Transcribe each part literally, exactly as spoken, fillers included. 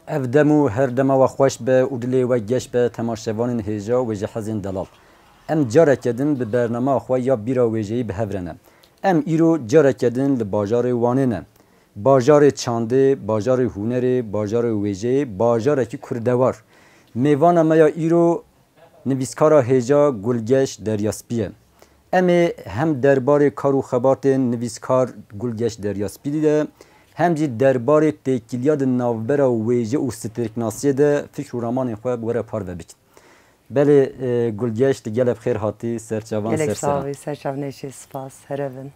Ev dem û her dema we xweş be û dilê we geş be temaşevanên hêja wêjehezên delal. Em careke din bi bernama xwe ya Bîra Wêjeyî bi hev re ne. Em îro careke din li bajarê Wanê ne. Bajarê çandê, bajarê hunerê, bajarê wêjeyê, bajarekî kurdewar. Mêvana me ya îro nivîskara hêja Gulgeş Deryaspî ye. Em ê hem derbarê kar û xebatên nivîskar Gulgeş Deryaspî de, hem jî derbarê têkiliya di navbera wêje û stêrknasiyê de fiş û ramanên xwe bi we re parve bikin. Belê, e, Gulgeş, tu gelek xêr hatî ser çavan. Gelek ser seran. Sağ ol, ser çav neşê, spas, herevin.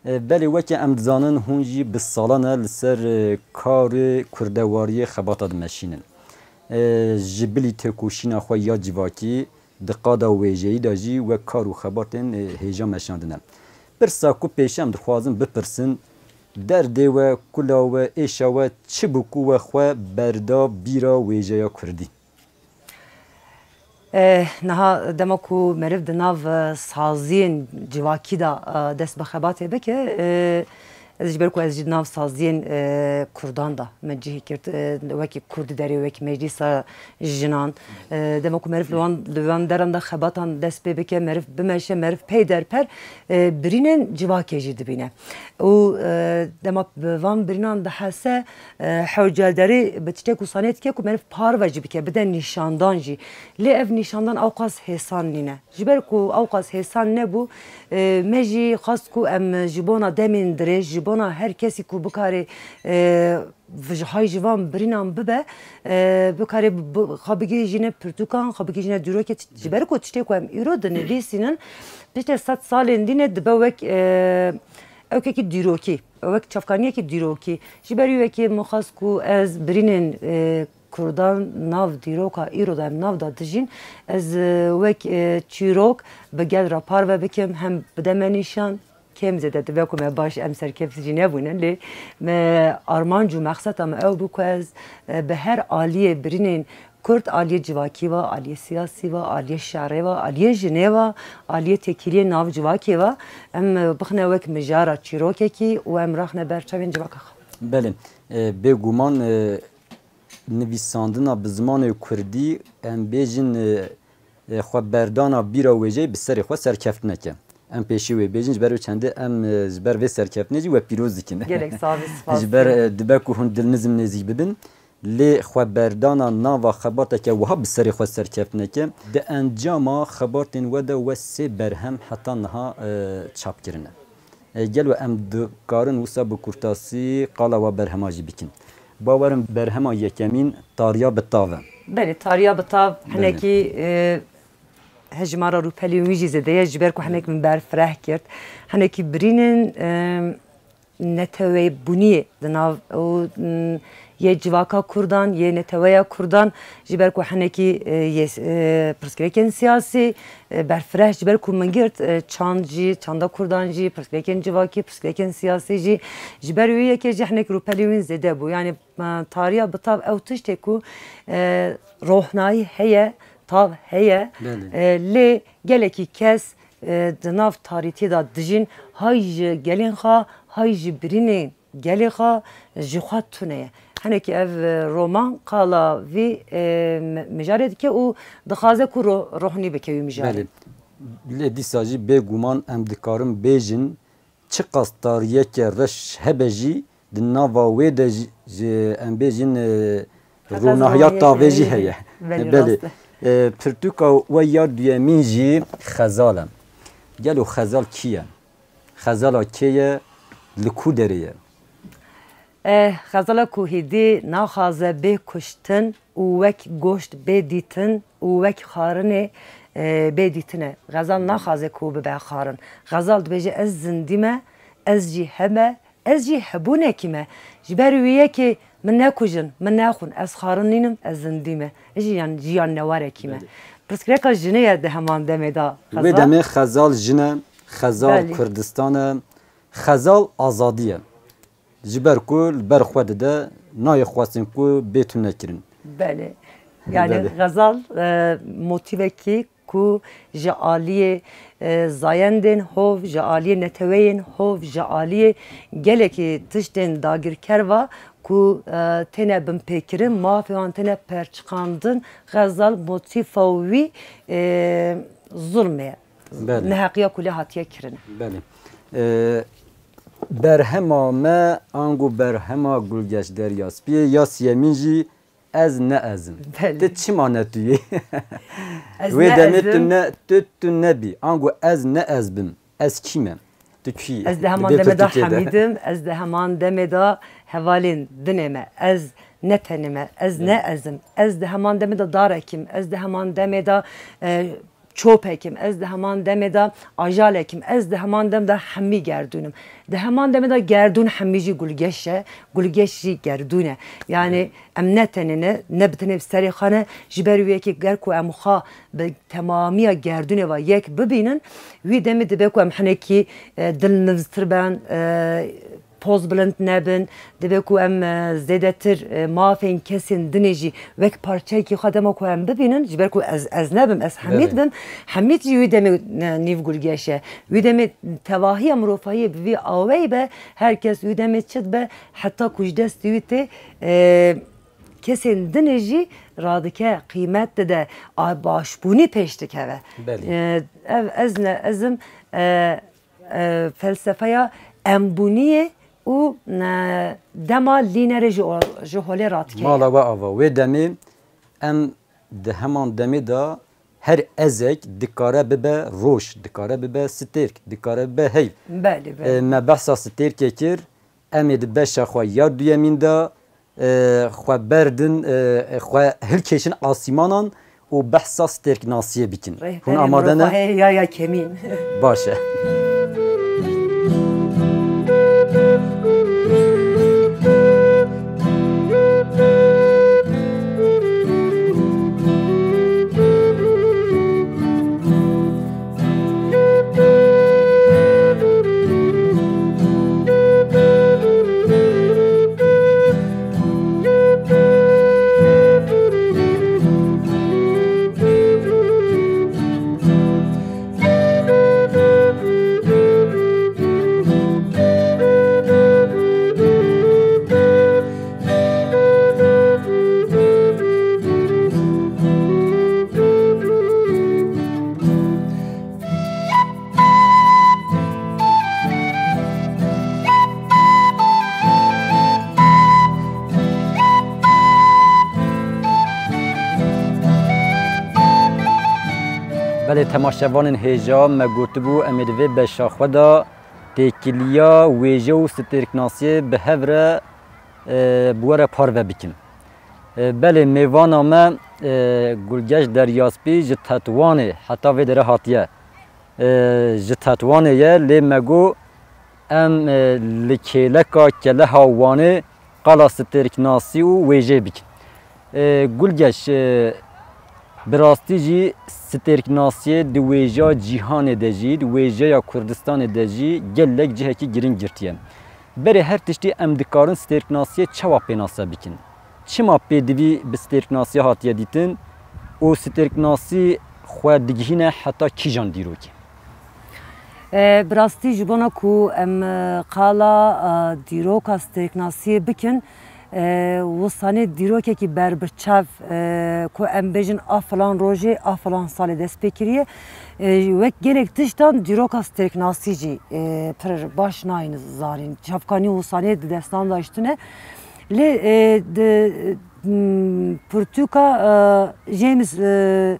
E, belê, weke em dizanin, hûn jî bi salan e li ser, e, karê kurdewariyê xebata dimeşînin. E, ji bilî têkoşîna xwe ya civakî di qada wêjeyî de jî wek kar û xebatên, e, hêja meşandine. Pirsa ku pêşe em dixwazin bipirsin, derdê we, kula we, êşa we çi bû ku we xwe berda bîra wêjeya kurdî? Eh, niha dema ku meriv di nav, eh, saziyên civakî de, eh, dest bi xebatê bike, eh, ez ji ber ku ez jî di nav saziyên, eh, kurdan de min cihê girt, eh, wekî Kurdî Derê, wekî Meclîsa Jinan, eh, dema ku meriv li wan, li wan deran de xebatan dest pê bike, meriv bimeşe, meriv pey derper, eh, birînên civakê jî dibîne. Û, eh, dema bi van birînan dihese, eh, hewcaldarî bi tiştek wisanê dike ku meriv parve jî bike, bide nîşandan jî. Lê ev nîşandan ewqas hêsan nîne. Ji ber ku ewqas hêsan nebû, eh, me jî xwest ku em ji bona demên dirêj, ji bona her kesî ku bikarê, eh, vijhay ji van birînan bibe, eh, bikarê bi, bi, xwe bigihîjîne pirtûkan, xwe bigihîjîne dîrokê, ji ber ku tiştê ku em îro dinivîsînin, piştê sed salên dî ne dibe wek, eh, ewkekî dîrokî, wek çavkaniyekî dîrokî. Ji ber wê yekê min xwest ku ez birînên, e, kurdan nav dîroka îro de em nav de dijîn, ez, e, wek, e, çîrok bi gel re parve bikim, hem bide me nîşan, kêm zêde dibe ku me baş em serkevtî jî nebûne, lê me armanc û mexseta me ew bû ku ez, e, bi her aliyê birînên Kurd aliyê civakî ve, aliyê siyasî ve, aliyê şerê ve, aliyê jinê ve, aliyê têkiliyê nav civakê ve, em, e, bixine wek mijara çîrokekî û em raxine ber çavên civaka xwe. Belê, e, bêguman, e, nivîsandina bi zimanê kurdî, em bêjin, e, e, xwe berdana bîra wêjeyê bi serê xwe serkeftineke. Em pêşî wê bêjin, ji ber wê çendê em, e, ji ber vê serkeftinê jî we pîroz dikin. Gelek sax bî, spas. Ji ber, e, dibe ku hûn dilnizm nêzîk bibin, lê xwe berdana nava xebateke wiha bi serê xwe serkeftineke, di encama xebatên we de we sê berhem heta niha, e, çap kirine. E, gelo em dikarin wisa bi kurtasî qala wa berhema jî bikin? Ba werin berhema yekemîn Tariya bi tav e. Belê, Tariya bi tav Belê. hinekî, e, hejmara rûpelên wî jî zêde ye, ji ber ku hinek min berfireh kir. Hinekî birînin, e, neteweyîbûniyê di nav û, mm, yê civaka kurdan, yê neteweya kurdan, ji ber ku hinekî, e, yê, e, pirsgirêkên siyasî, e, berfireh, ji ber ku min girt, e, çand jî, çanda kurdan jî, pirsgirêkên civakî, pirsgirêkên siyasî jî, ji ber wê yekê jî hinek rûpelê wîn zêde bû. Yanî, e, tariya bi tav ew tiştê ku, e, rohnayî heye, tav heye, Belê. e, lê gelekî kes, e, di nav tarîtiyê de dijîn, hay ji gelên xwe, hay ji birînên gelê xwe ji xwe tune ye. Hinekî ev, e, roman qala vî, e, mi-, mijarê dike û dixwaze ku ro-, rohnî bike wî mijarê. Belê. Lê dîsa jî bêguman em dikarin bêjin, çiqas tariyeke reş hebe jî, di nava wê de jî, jî em bêjin, e, Heta ronahiya zimaniyeke tavê jî heye. Belê, Belê. rast e. E, pirtûka we ya duyemîn jî Xezal e. Gelo Xezal kî ye? Xezala kê ye? Li ku derê ye? Eh, xezala ku hêdî naxwaze bê kuştin û wek goşt bê dîtin û wek xarinê, eh, bê dîtine. Xezal naxwaze ku bibe xarin. Xezal dibêje, ez zindî me, ez jî hebe, ez jî hebûnekî me. Ji ber wê yekê min nekujin, min nexwin, ez xarin nînim, ez zindî me. Ez jî yan, jiyan newarekî me. Belê. Pirsgirêka jinê ye di heman demê de. Wê Xezal. demê Xezal jin e, Xezal Belê. Kurdistan e, Xezal azadî ye. Ji ber ku li ber xwe dide, nayê xwestin ku bê tune kirin. Belê. Yani Belê. Xezal, e, motîvekî ku ji aliyê, e, zayendên hov, ji aliyê neteweyên hov, ji aliyê gelekî tiştên dagirker ve ku, e, têne binpêkirin, mafê wan têne perçiqandin, Xezal motîfa wî, e, zulm e. Belê. Neheqiya ku lê hatiye kirin. Belê. E, berhema me ango berhema Gulgeş Deryaspiyê ya siyemîn jî Ez ne ez im. Belê. Tu çima ne tu yê? Ez Wê ne demê ez tu im. ne, tu, tu nebî. Ango ez ne ez bim. Ez kî me? Tu kî yî? Ez di heman demê de Hemîd im, ez di heman demê de hevalên dinê me. Ez ne tenê me, ez ne ez im. Ez di heman demê de darek im, ez di heman demê de, e, çopek im, ez di heman demê de ajalek im, ez di heman dem de hemî gerdûn im. Di heman demê de gerdûn hemî jî gulgeş e, gulgeş jî gerdûn e. Yani em ne tenê ne, ne bi tenê bi serê xwe ne, ji ber wê yekê ger ku em xwe bi temamiya gerdûnê ve yek bibînin, wî demê dibe ku em hinekî, e, dilniztir ben, e, poz bilind nebin, dibe ku em, e, zêdetir, e, mafên kesên dinê jî wek parçeyekî xwe dema ku em bibînin, ji ber ku ez, ez nebim, ez Hemîd Belê. bim, Hemîd jî wî demê, e, nîv gulgeş e. Wî demê tevahiya mirovahiyê bi vî aweyî be, her kes wî demê çi dibe, heta ku ji destê wî tê, e, kesên dinê jî radike, qîmet dide, a, başbûnî pêş dikeve. Belê. E, ev ez ne, ez im, e, e, felsefeya embûniyê û, e, dema lînerê ji o-, ji holê radikeye. Mala we ava. Wê demê em di heman demê de her ezek dikare bibe roj, dikare bibe stêrk, dikare bibe heyv. Belê, belê. E, me behsa stêrkê kir, em ê di beşa xwe ya duyemîn de, e, xwe berdin, e, xwe hilkêşin asîmanan û behsa stêrknasiyê bikin. Hûn Rêhberê amade ne? mirovahiyê ya, ya kemîn. Baş e. Belê temaşevanên hêja, me gotibû, em ê di vê beşa xwe de têkiliya wêje û stêrknasiyê bi hev re, e, bi we re parve bikin. E, belê mêvana me, e, Gulgeş Deryaspî ji Tetwanê heta vê derê hatiye. E, ji Tetwanê ye, lê me got em, e, li kêleka keleha Wanê qala stêrknasî û wêjê bikin. E, Gulgeş, e, bi rastî jî stêrknasiyê di wêjeya cîhanê de jî, di wêjeya Kurdistanê de jî gelek cihekî girîng girtiye. Berê her tiştî em dikarin stêrknasiyê çawa pênase bikin? Çima pêdivî bi stêrknasiyê hatiye dîtin û stêrknasî xwe digihîne heta kîjan dîrokê? E, bi rastî ji bona ku em, e, qala, e, dîroka stêrknasiyê bikin, e, wisanê dîrokekî berbiçav, e, ku em bêjin a filan rojê, a filan salê dest pê kiriye. E, wek gelek tiştan dîroka stêrknasî jî, e, pir baş nayên zanîn. Çavkanî wisanê di destan de ji tune. Lê, e, di, m, pirtûka, e, James, e,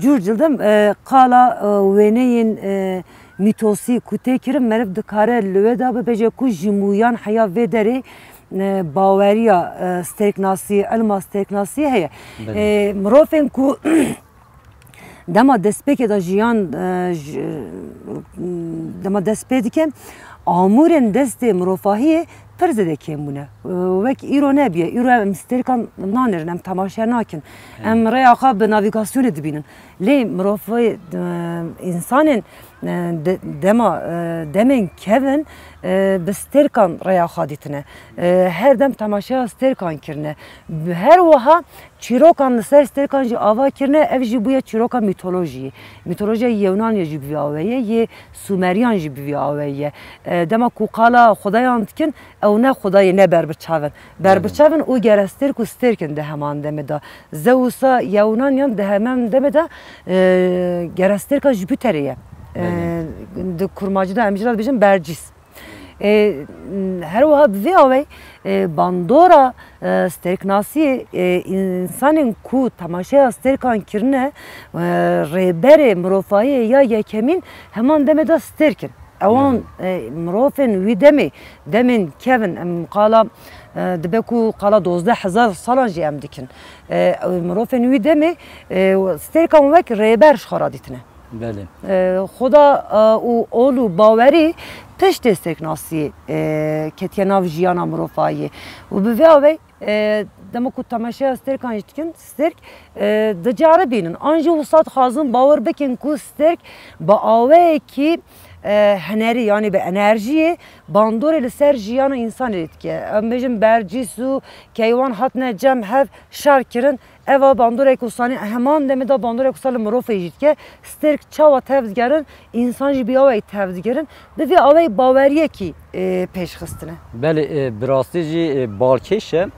Churchill de, e, qala, e, wêneyên, e, mîtosî ku tê kirin, meriv dikare li wê de bibêje ku ji mûyan heya vê derê, e, baweriya, e, stêrknasî, ilma stêrknasî heye. Belê. E, mirovên ku Dema destpêkê de jiyan, e, ji, dema dest pê dike, amûrên destê mirovahiyê pir zêde kêm bûne. E, wek îro nebiye. Îro em stêrkan nanêrin, em temaşe nakin. He. Em rêya xwe bi navîgasyonê dibînin. Lê mirovê, e, însanên e, de-, dema, e, demên kevin, e, bi stêrkan rêya xwe dîtine. E, her dem temaşeya stêrkan kirine. Her wiha çîrokan li ser stêrkan jî ava kirine, ev jî bûye çîroka mîtolojiyê. Mîtolojiya Yewnanê jî bi vî awê ye, yê Sumeriyan jî bi vî awê ye. E, dema ku qala Xudayan dikin, ew ne Xudayê ne berbiçav in. Berbiçav in û gerestêrk û stêrk in di heman demê de. Zewsa Yewnaniyan di heman demê de, e, gerestêrka Jupiterê ye. E, di kurmancî de em jî re dibêjin bercîs. E, her wiha bi vê awê, e, bandora, e, stêrknasiyê, e, însanên ku temaşeya stêrkan kirine, e, rêberê mirovahiyê ya yekemîn heman demê de stêrk in. Ewan, e, mirovên wî demê, demên kevin, em qala, e, dibe ku qala dozdeh hezar salan jî em dikin. E, mirovên wî demê, e, stêrkan wek rêber ji xwe re dîtine. Belê. E, Xuda, e, û ol û bawerî piştê stêrknasiyê, e, ketiye nav jiyana mirovahiyê. Û bi vê awê, e, dema ku temaşeya stêrkan jî dikin, stêrk, e, diceribînin. An jî wisa dixwazin bawer bikin ku stêrk bi aweyekî, e, hunerî, yanî bi enerjiyê bandorê li ser jiyana însanê dike. Em bêjin bercîs û keywan hatine cem hev şer kirin. Eva bandorek wisa nî, heman demê de bandorek wisa li mirovê jî dike. Stêrk çawa tev digerin, însan jî bi aweyî tev digerin. Bi vî aweyî baweriyekî, e, pêş xistine. Belê, e, bi rastî jî, e, balkêş e.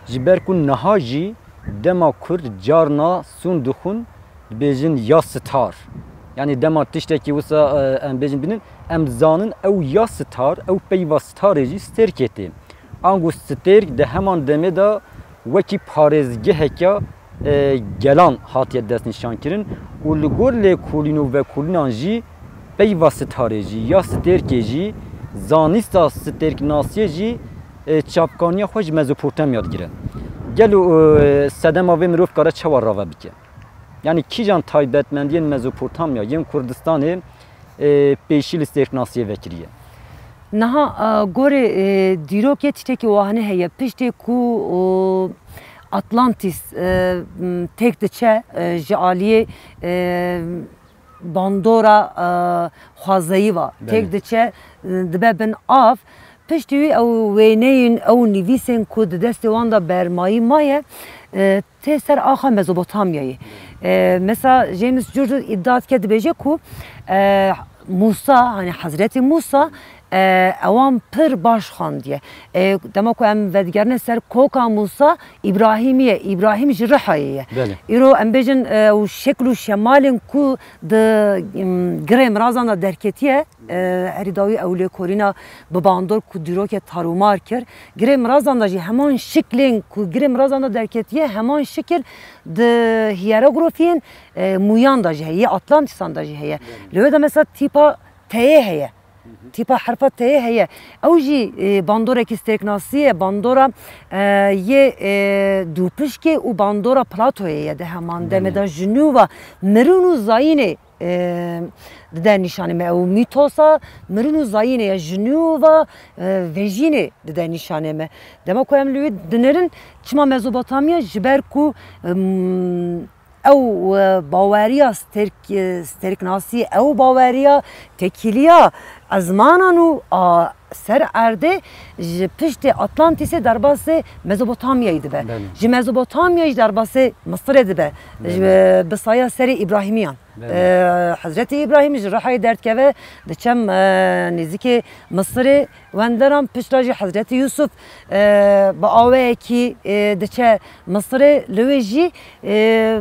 Ji ber ku niha jî dema Kurd carna sûn dixwin, dibêjin ya sitar. Yanî dema tiştekî wisa, e, em bêjin bînin, em zanin ew ya sitar, ew peyva sitarê jî stêrkê tê. Ango stêrk di heman demê de wekî parêzgeheke, e, gelan hatiye destnîşankirin û li gor lêkolîn û vekolînan jî peyva sitarê jî ya stêrkê jî, zanîsta stêrknasiyê jî, e, çavkaniya xwe ji Mezopotamya digire. Gelo, e, sedema vê mirov kare çawa rave bike? Yanî kîjan taybetmendiyên Mezopotamya, yên Kurdistanê, e, pêşî li stêrknasiyê vekiriye? Niha, e, gorê, e, dîrokê tiştekî wahane heye. Piştê ku, o, Atlantis, e, m, têk diçe, e, ji aliyê, e, bandora, e, xwezayî ve têk diçe, e, dibe bin av. Piştî wî ew wêneyên, ew nivîsên ku di destê wan de bermayî maye, e, tê ser axa Mezopotamyayê. E, mesela James Joyce îdia dike, dibêje ku, e, Musa, hani Hezretî Musa, e, ewan pir baş xwendiye. E, dema ku em vedigerine ser koka Musa, Îbrahîmî ye, Îbrahîm ji Rihayê ye. Belê. Îro em bêjin, e, û şekl û şemalên ku di, em, girê mirazan de derketiye, e, herî dawî ew lêkolîna bi bandor ku dîrokê tarûmar kir. Girê mirazan de jî heman şiklên ku girê mirazan de derketiye, heman şikil di hierografiyên, e, Mûyan de jî heye, yê Atlantisan de jî heye. Belê. Li wê de mesela tîpa T'yê heye. Tîpa herfa T'yê heye. Ew jî, e, bandorekî stêrknasî ye, bandora, e, yê, e, dûpişkê û bandora Platoyê ye di heman demê de. Belê. Ji nû ve mirin û zayînê, e, dide nîşanê me. Ew mîtosa mirin û zayînê ye, ji nû ve, e, vejînê dide nîşanê me. Dema ku em li wî dinêrin, çima Mezopotamya? Ji ber ku, em, ew, e, baweriya stêrk-, e, stêrknasî, ew baweriya tekîliya ezmanan û a ser erdê ji piştê Atlantîsê derbasê Mezopotamyayê dibe. Belê. Ji Mezopotamyayê jî derbasê Misirê dibe. Belê. Ji, bi saya serê Îbrahîmiyan. Belê. E, Hezretî Îbrahîm ji Rihayê derdikeve, diçe, e, nêzîkê Misirê, wenderan, piştre jî Hezretî Yûsuf, e, bi aweyekî, e, diçe Misirê, li wê jî, e,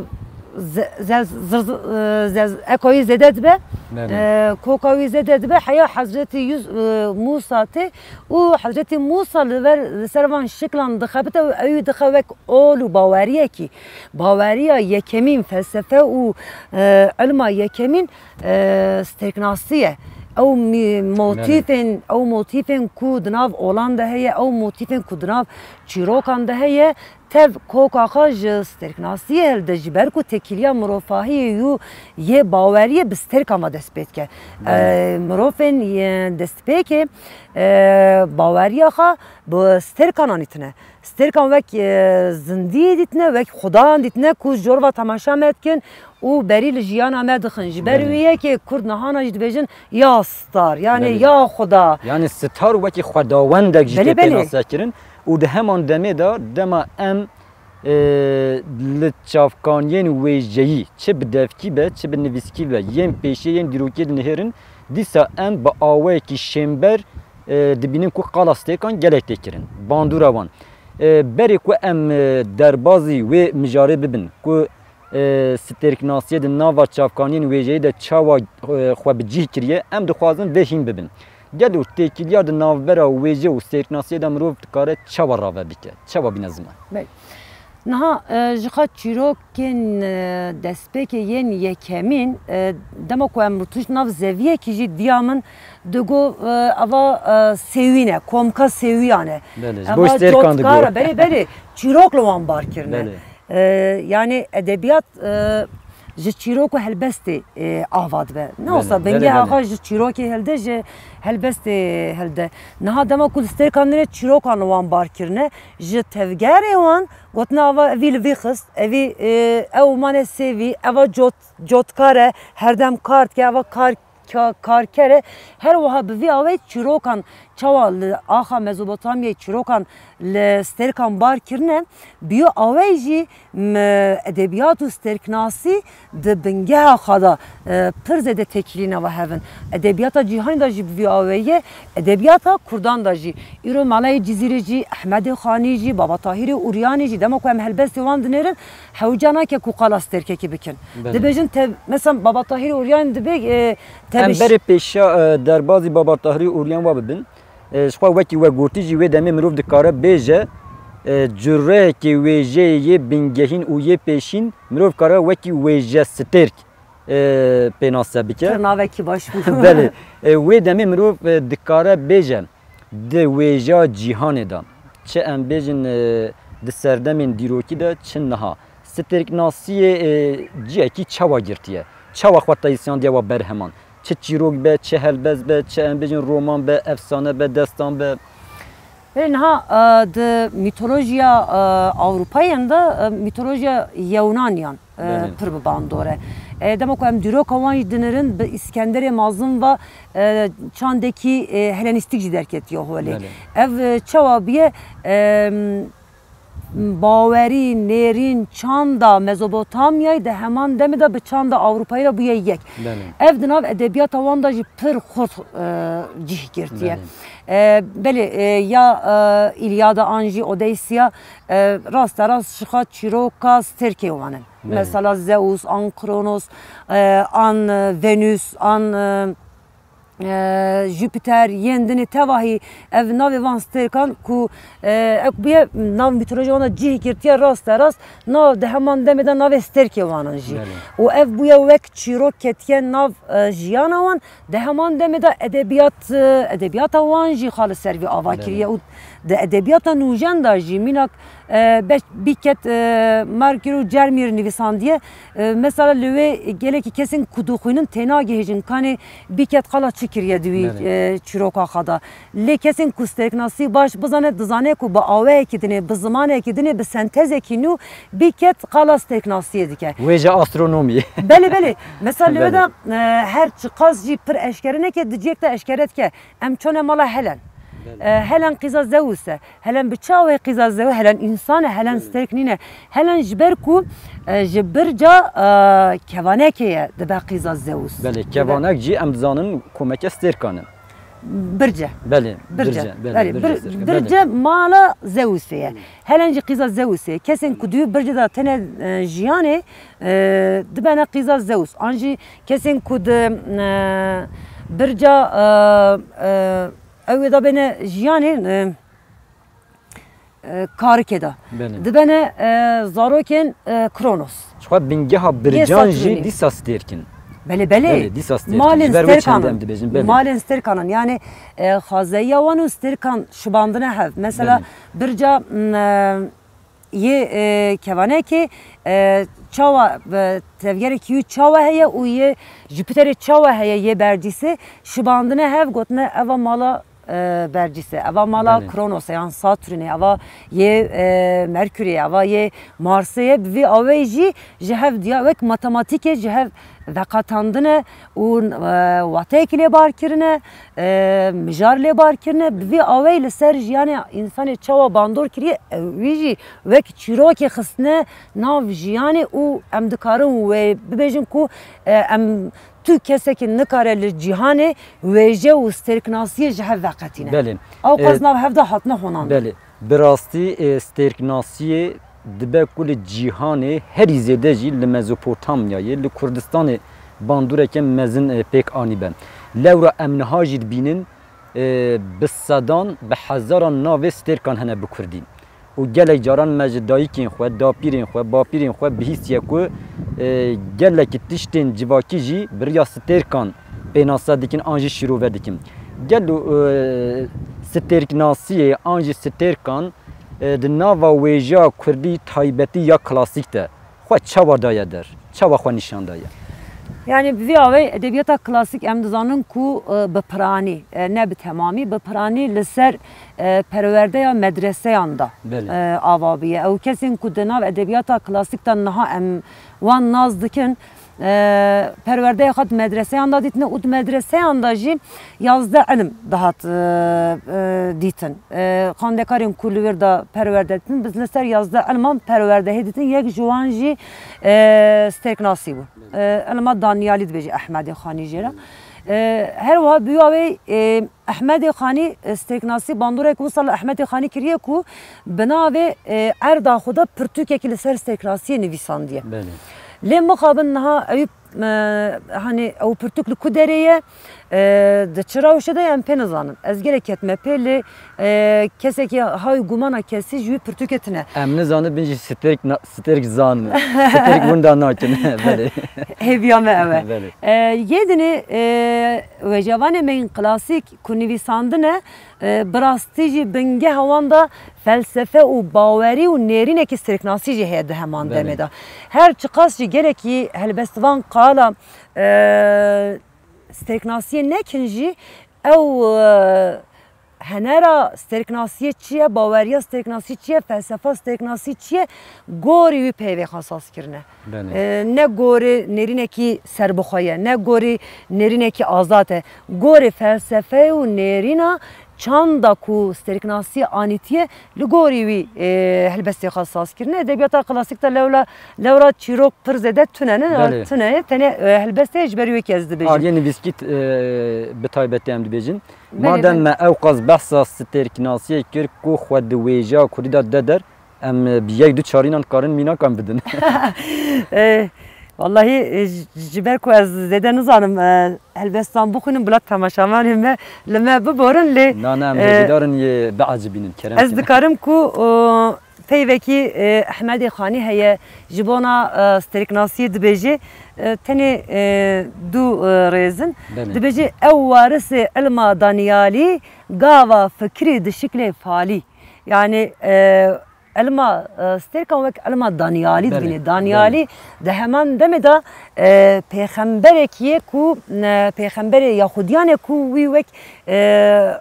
ze-, ze-, zir-, e, ze-, eka wî zêde dibe, Belê. E, koka wî zêde dibe, heya Hezretî Yûs-, e, Mûsa tê û Hezretî Mûsa li ver, li ser van şiklan dixebite û ew dixe wek ol û baweriyekî. Baweriya yekemîn, felsefe û, e, ilma yekemîn, e, stêrknasî ye. Ew mî-, Belê. motîfên, ew motîfên ku di nav olan de heye, ew motîfên ku di nav çîrokan de heye, tev koka xwe ji stêrknasiyê hilde, ji ber ku tekîliya mirovahiyê û yê baweriyê bi stêrkan ve dest pê dike. Belê. E, mirovên yê destpêkê, e, baweriya xwe bi stêrkan anîtine. Stêrkan wek, e, zindiyê dîtine, wek xudan dîtine ku ji cor ve temaşa me dikin û berî li jiyana me dixin. Ji ber Belê. wî yekê Kurd nihana jî dibêjin ya star, yani Belê. ya Xuda. Yani star wekî xwedawendek jî Belê, tê belê. pênase kirin û di heman demê de dema em, e, li çavkaniyên wêjeyî, çi bi devkî be, çi bi nivîskî be, yên pêşiyê yên dîrokê dinihêrin, dîsa em bi awayekî şênber, e, dibînin ku qala stêrkan gelek tê kirin. Bandora wan. E, berê ku em, e, derbazî wê mijarê bibin, ku e, stêrknasiyê di nava çavkaniyên wêjeyê de çawa, e, xwe bi cih kiriye, em dixwazin vê hîn bibin. Gelo têkiliya di navbera wêje û stêrknasiyê de mirov dikare çawa rave bike, çawa bîne ziman? Belê. Niha, e, ji xwe çîrokên, e, destpêkê yên yekemîn, e, dema ku em rûtişt nav zeviyekî jî diya min digo, e, eva, e, sêwî ne, komka sêwiyan e. Belê, ji bo Eva stêrkan digo. cotkar e, belê, belê, çîrok li wan bar kirine. Belê. E, yani edebiyat, e, ji çîrok û helbestê, e, ava dibe. Ne Belê, wisa belê, bingeh belê. axa ji çîrokê hilde, ji helbestê hilde. Niha dema ku li stêrkan nirê çîrokan li wan bar kirine, ji tevgerê wan gotine ava evî li vî xist, evî, e, ew mane sêvî, eva cot, cotkar e, herdem kar dike, eva kar ka-, karker e. Her wiha bi vî awayî çîrokan çawa li axa Mezopotamyayê çîrokan li stêrkan bar kirine, bi wî awayî jî m-, edebiyat û stêrknasî di bingeha xwe de, e, pir zêde têkilî nava hev in. Edebiyata cîhanê de jî bi vî awayî ye, edebiyata kurdan de jî. Îro Malayê Cizîrê jî, Ehmedê Xanî jî, Baba Tahîrê Uryanî jî, dema ku em helbestê wan dinêrin, hewca nake ku qala stêrkekî bikin. Belê. Dibêjin te, mesela Baba Tahîr Uryan dibê, e, te Em bi ş- berê pêşiya, e, derbazî Baba Tahîrê Uryan wa bibin. E, ji xwe wekî we gotî jî wê demê mirov dikare bêje, e, cureyekê wêjeyê yê bingehîn û yê pêşîn mirov dikare wekî wêje stêrk, e, pênase bike. Pir navekî baş bû. Belê. E, wê demê mirov, e, dikare bêje, di wêjeya cîhanê de çi em bêjin, e, di serdemên dîrokî de çi niha. Stêrknasiyê, e, cihekî çawa girtiye? Çawa xwe teysiyandiye wa berheman? Çi çîrok be, çi helbest be, çi em bêjin roman be, efsane be, destan be? Belê niha, e, di mîtolojiya, e, Ewropayan de, e, mîtolojiya Yewnaniyan, e, Belê. pir bi bandor e. E, dema ku em dîroka wan jî dinirin, bi Îskenderê Mazin ve, e, çandekî, e, Helenîstîk jî derketiye holê. Belê. Ev, e, çawa bûye, e, bawerî, nêrîn, çanda Mezopotamyayê di heman demê de bi çanda Ewropayê re bûye yek. Belê. Ev di nav edebiyata wan de jî pir xurt, e, cih girtiye. Belê. E, belê, e, ya, e, Îlyada an jî Odeysiya, e, rasterast şixa çîroka stêrkê wan in. Belê. Mesela Zeus, an Kronos, e, an, e, Venus, an, e, e, Jupiter, yên dinê tevahî ev navê van stêrkan ku, e, ew bûye nav mîtolojiya wan de cih girtiye, rasterast nav di heman demê de navê stêrkê wan in jî. Belê. Û ev bûye wek çîrok ketiye nav, e, jiyana wan, di heman demê de edebiyat, e, edebiyata wan jî xwe li ser vî ava Belê. kiriye û di edebiyata nûjen de jî mînak, e, beş, Bîket, e, Markir û Cermîr nivîsandiye. E, mesela li wê gelekî kesên ku dixwînin tênagihêjin kanê Bîket qala çi kiriye di wî, Belê. e, çîroka xwe de. Lê kesên ku stêrknasî baş bizane, dizane ku bi awayekî dinê, bi zimanekî dinê, bi sentezekî nû Bîket qala stêrknasiyê dike. Wêje astronomî. Belê, belê. Mesela li wê Belê. de, e, her çiqas jî pir eşkere neke, di cihek de eşkere dike. Em çone mala Helen. Belê. E, Helen qîza Zeus e. Helen bi çi awayî qîza Zeus? Helen însan e, Helen Belê. stêrk nîne. Helen ji ber ku, e, ji birca, e, kevanekê ye dibe qîza Zeus. Belê, Dibe kevanek jî em dizanin komeke stêrkan in. Birce. Belê, Birce. birce, belê, Belê, birce bir-, stêrk e, birce belê. mala Zeusê ye. Belê. Helen jî qîza Zeusê ye. Kesên ku di wî birce de têne, e, jiyanê, e, dibene qîza Zeus. An jî kesên ku di, e, birca, e, e, ew ê de bêne jiyanê, e, e, karikê de. Belê. Dibene, e, zarokên, e, Kronos. Ji xwe bingeha Yê bircan jî Saturnî. dîsa stêrk in. Belê, belê. Belê, dîsa stêrk in. Malên Ji ber wê stêrkan çendê em in. dibêjin, belê. Malên stêrkan in. Yani, e, xazeyiya wan û stêrkan şibandine hev. Mesela, Belê. birca, m, e, yê, e, kevanekê, e, çawa, e, tevgerekî wî çawa heye û yê Jupiterê çawa heye, yê bercîsê şibandine hev, gotine eva mala e, Bercîs e, eva mala Belê. Kronos e, yan Saturnê, eva yê, e, Merkürê, eva yê Marsê ye, bi vî aweyî jî ji hev diya, wek matematîkê ji hev veqetandine û, e, wateyekî lê bar kirine, e, mijar lê bar kirine, bi vî aweyî li ser jiyanê însanê çawa bandor kiriye, e, wî jî wek çîrokê xistine nav jiyanê û em dikarin wê bibêjin ku, e, em tu kesekî nikare li cîhanê wêje û stêrknasiyê ji hev veqetîne. Belê. Ew qas E, nav hev de hatine honandin. Belê. Bi rastî, e, stêrknasiyê dibe ku li cîhanê herî zêde jî li Mezopotamyayê, li Kurdistanê bandoreke mezin, e, pêk anîbe. Lewra em niha jî dibînin, e, bi sedan, bi hezaran navê stêrkan hene bi kurdî. Û gelek caran me ji dayikên xwe, dapîrên xwe, bapîrên xwe bihîstiye ku, e, gelekî tiştên civakî jî bi riya stêrkan pênase dikin an jî şîrove dikin. Gelo, e, stêrknasiyê an jî stêrkan, e, di nava wêjeya kurdî taybetî ya klasîk de xwe çawa daye der, çawa xwe nîşan daye? Yani bi vî awê edebiyata klasîk em dizanin ku, e, bi piranî, e, ne bi temamî, bi piranî li ser, e, perwerdeya medreseyan de, Belê. e, ava bûye. Ew kesên ku di nav edebiyata klasîk de niha em wan nas dikin, e, perwerdeya xwe di medreseyan de dîtine û di medreseyan de jî yazdeh ilm dihat, e, e, dîtin. E, xwendekarên ku li wir de perwerde ditin, bi li ser yazdeh ilman perwerdehê ditin, yek ji wan jî, e, stêrknasî bû. E, ilma Danyalî dibêje Ehmedê Xanî jê re. E, her wiha bi wî awê, e, Ehmedê Xanî, e, stêrknasî bandorek wisa li Ehmedê Xanî kiriye ku bi navê, e, erda xwe de pirtûkekî li ser stêrknasiyê nivîsandiye. Belê. Lê mixabin niha ew, e, hani ew pirtûk li ku derê ye, e, di çi rewşê de ye, em pê nizanin. Ez gelek ketime pê lê, e, kesekî hay gumana kesî ji wî pirtûkê tune. Em nizanin bin jî stêrk na-, stêrk zan, stêrk winda nakin. Belê. Hêviya me ew e. Belê. E, yê dinê, e, wêjevanê me yên klasîk ku nivîsandine, e, bi rastî jî bingeha wan de felsefe û bawerî û nêrînekî stêrknasî jî heye di heman Belê. demê de. Her çiqas jî gelekî helbestvan qala, e, stêrknasiyê nekin jî ew, e, henera stêrknasiyê çi ye, baweriya stêrknasî çi ye, felsefa stêrknasî çi ye, gorî wî peyvê xwe saz kirine. Belê. E, ne gorî nêrînekî serbixwe ye, ne gorî nêrînekî azad e. Gorî felsefe û nêrîna çanda ku stêrknasî anîtiye, li gorî wî, e, helbestê xwe saz kirine. Edebiyata klasîk de lewla, lewra çîrok pir zêde tune ne, Belê. tune ye. Tenê, e, helbestê ji ber wê kes dibêjin. Aliyê nivîskî, e, bi taybetî em dibêjin. Belê, Madem belê. me ew qas behsa stêrknasiyê kir ku xwe di wêjeya kurdî de dide der, em bi yek du çarînan karin mînakan bidin. E, wallahî, e, ji, ji ber ku ez zêde nizanim, e, helbestan bixwînim, bila temaşevanên me li me biborin lê, Na, na, em e, hêvîdar in yê biecibînin, kerem ez kin. dikarim ku, o, peyvekî, e, Ehmedê Xanî heye ji bona, e, stêrknasiyê dibêje, e, tenê, e, du, e, rêz in. Belê. Dibêje, ew warisê ilma Danyalî, gava fikirî di şiklê falî. Yani, e, ilma, e, stêrkan wek ilma Danyalî Belê, dibîne. Danyalî belê. di heman demê de, e, pêxemberekî ye ku, e, pêxemberê Yahudiyan e ku wî wek, e,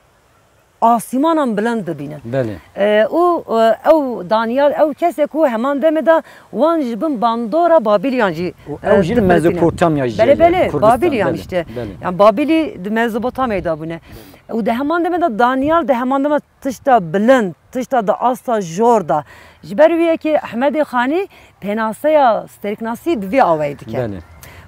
asîmanan bilind dibînin. Belê. E, û, e, ew Danyal, ew kes e ku heman demê de wan ji bin bandora Babîliyan jî, Û e, ew jî li dipirtîne. Mezopotamya jî Belê, ye, belê, Kurdistan, Babîliyan belê, işte. belê. Yani Babîlî di Mezopotamyayê de bûne. Û di heman demê de Danyal di heman demê tişta bilind, tişta di asta jor de. Ji ber wî yekê Ehmedê Xanî pênaseya stêrknasî bi vî awayî dike. Belê.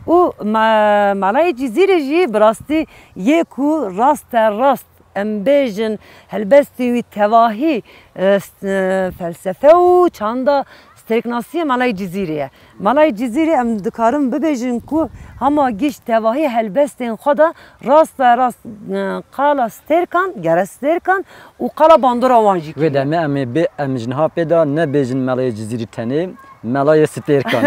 Û me-, Melayê Cizîrê jî bi rastî yê ku raste rast em bêjin helbestên wî tevahî, e, s-, e, felsefe û çanda stêrknasiyê Melayê Cizîrê ye. Melayê Cizîrê em dikarin bibêjin ku hema giş tevahî helbestên xwe de rast ve rast, e, qala stêrkan, gere stêrkan û qala bandora wan jî Wê kiriye. demê em ê bê, em ji niha pê de nebêjin Melayê Cizîrî tenê, Melayê Stêrkan.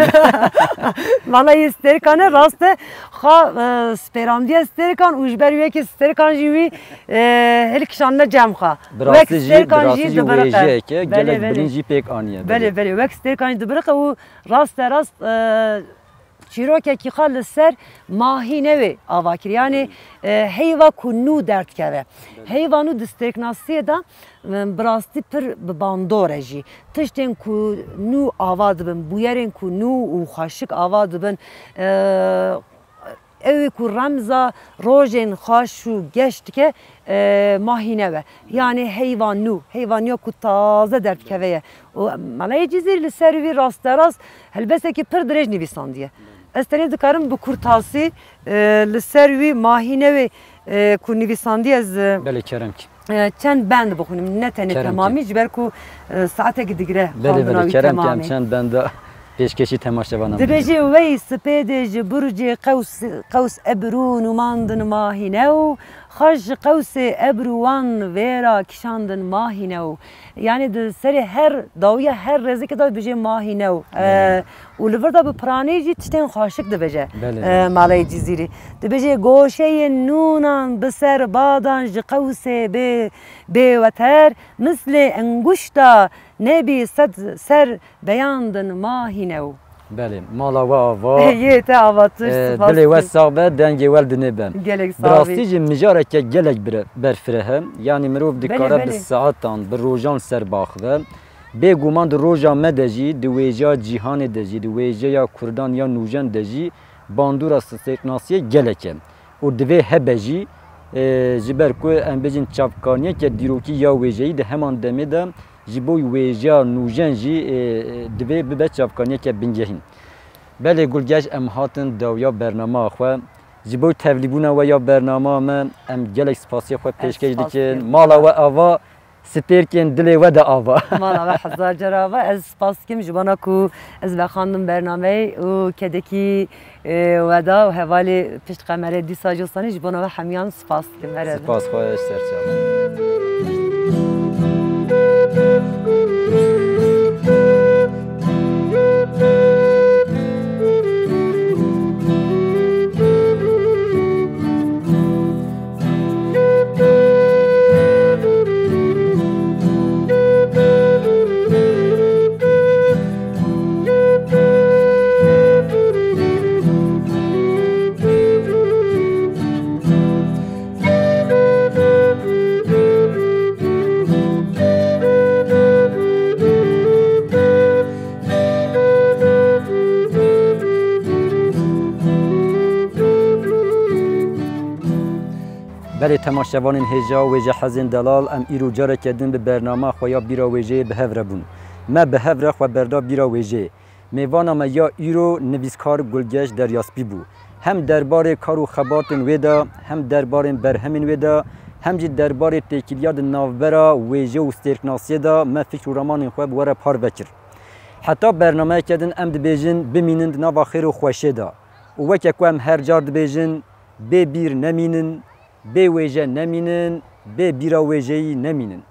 Melayê Stêrkan e, rast e, xwe, e, spêrandiye stêrkan û ji ber wê yekê stêrkan jî wî, e, hilkişandine cem xwe. Bi Wek rastî jî, stêrkan bi rastî jî jî dibiriqe. wêjeyeke Belê, gelek belê. bilind jî pêk aniye, Belê, belê. belê. Wek stêrkan jî dibiriqe û raste rast, e, Çîrokekî xwe li ser Mahînewê ava kir. Yanî, e, heyva ku nû derdikeve. Heyva nû di stêrknasiyê de, e, bi rastî pir bi bandor e jî. Tiştên ku nû ava dibin, bûyerên ku nû û xweşik ava dibin, e, ew ê ku remza rojên xweş û geş dike, e, Mahînew e. Yanî heyva nû, heyva nû ku taze derdikeve ye. Û Melayê Cizîrî li ser wî rasterast helbestekî pir dirêj nivîsandiye. Ez tenê dikarim bi kurtasî, e, li ser wî Mahînewê, e, ku nivîsandiye ez, e, Belê, kerem kî. e, çend bend bixwînim, ne tenê Kerem kî. temamî, ji ber ku, e, saetekî digire Belê, xwendina belê, wî kerem kî, em temamî. çend benda pêşkêşî temaşevanan bikin. Dibêje, wey spêdê ji burcê qews, qews ebrû nûmandin Mahînew, xweş ji qewsê ebrû wan vêra kişandin Mahînew. Yanî di serê her dawiya her rêzekê de dibêje Mahînew. E, Belê. û li vir de bi piranî jî tiştên xweşik dibêje, Belê. e, Melayê Cizîrî. Dibêje, goşeyên nûnan bi ser badan ji qewsê bê, bê weter, mislê enguşta nebî sed ser beyandin Mahînew. Belê, mala we ava. Yê te ava, tu Ee, spas dilê we dikim. sax be, dengê we li dinê be. Gelek Bi sax rastî bî. jî mijareke gelek bire-, berfireh e. Yanî mirov Belê, dikare bi belê. saetan, bi rojan ser biaxive. Bêguman di roja me de jî, di wêjeya cîhanê de jî, di wêjeya kurdan ya nûjen de jî bandora stêrknasiyê gelek e. Û divê hebe jî, e, ji ber ku em bêjin çavkaniyeke dîrokî ya wêjeyî di heman demê de ji bo wêjeya nûjen jî, e, e, divê bibe çavkaniyeke bingehîn. Belê Gulgeş, em hatin dawiya bernama xwe. Ji bo tevlîbûna we ya bernama me, em gelek spasiya xwe Ez pêşkêş spas dikin. dikim. Mala we ava, stêrkên dilê we de ava. Mala we hezar cara ava. Ez spas dikim ji bona ku ez vexandim bernameyê û kedekî, e, we da û hevalê pişt qemerê dîsa jî sanî ji bona we hemiyan spas dikim. Here bin. Spas xweş, serçava. Belê temaşevanên hêja, wêjehezên delal, em îro careke din bi bernama xwe ya Bîra Wêjeyê bi hev re bûn. Me bi hev re xwe berda Bîra Wêjeyê. Mêvana me ya îro nivîskar Gulgeş Deryaspî bû. Hem derbarê kar û xebatên wê de, hem derbarên berhemên wê de, hem jî derbarê têkiliya di navbera wêje û stêrknasiyê de me fikr û ramanên xwe bi we re parve kir. Heta bernameyeke din em dibêjin bimînin di nava xêr û xweşê de. Û weke ku em her car dibêjin, bê bîr nemînin, bê wêje nemînin, bê bîra wêjeyî nemînin.